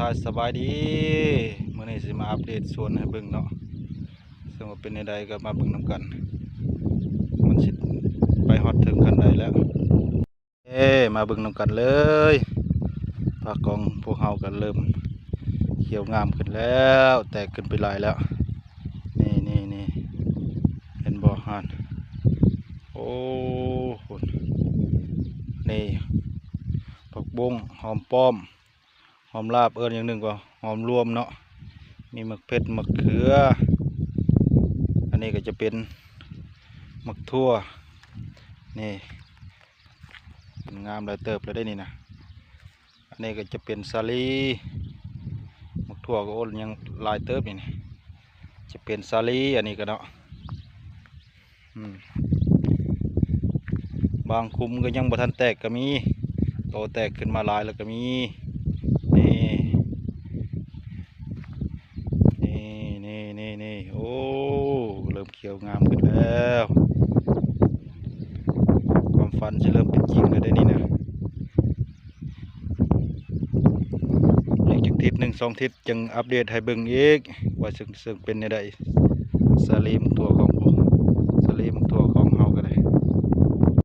ສາຍສະບາຍດີ ມື້ນີ້ຊິມາອັບເດດສວນໃຫ້ເບິ່ງເນາະ ເຊິ່ງວ່າເປັນແນວໃດກໍມາເບິ່ງນຳກັນ ມັນຊິໄປຮອດເຖິງຂັ້ນໃດແລ້ວ. ເອ້ ມາເບິ່ງນຳກັນເລີຍ ຜັກຂອງພວກເຮົາກໍເລີ່ມຂຽວງາມຂຶ້ນແລ້ວ ແຕກຂຶ້ນໄປຫຼາຍແລ້ວ ນີ້ໆໆ ເຫັນບໍ່ຫັ້ນ ໂອ້ ພຸ້ນ ນີ້ ຜັກບົ້ງ ຫອມປ້ອມ ຫອມລາບ ເອີ້ນຢ່າງໜຶ່ງກໍຫອມລວມເນາະ ມີໝາກເຜັດ ໝາກເຂືອ ອັນນີ້ກໍຈະເປັນໝາກຖົ່ວ ນີ້ ງາມຫຼາຍເຕີບແລ້ວເດ້ນີ້ນະ ອັນນີ້ກໍຈະເປັນສາລີ ໝາກຖົ່ວກໍ ໂອ້ ຍັງຫຼາຍເຕີບນີ້ນະ ຈະເປັນສາລີ ອັນນີ້ກໍເນາະ ອືມ ບາງຄຸ້ມກໍຍັງບໍ່ທັນແຕກກໍມີ ໂຕແຕກຂຶ້ນມາຫຼາຍແລ້ວກໍມີ ນີ້ ນີ້ໆໆໆ ໂອ້ ເລີ່ມຂຽວງາມຂຶ້ນແລ້ວ ຄວາມຝັນຊິເລີ່ມເປັນຈິງແລ້ວເດ້ນີ້ນະ ອີກຈັກທິດໜຶ່ງສອງທິດ ຈຶ່ງອັບເດດໃຫ້ເບິ່ງອີກ ວ່າເຊິ່ງ ເຊິ່ງເປັນແນວໃດ ສາລີໝາກຖົ່ວຂອງ ສາລີໝາກຖົ່ວ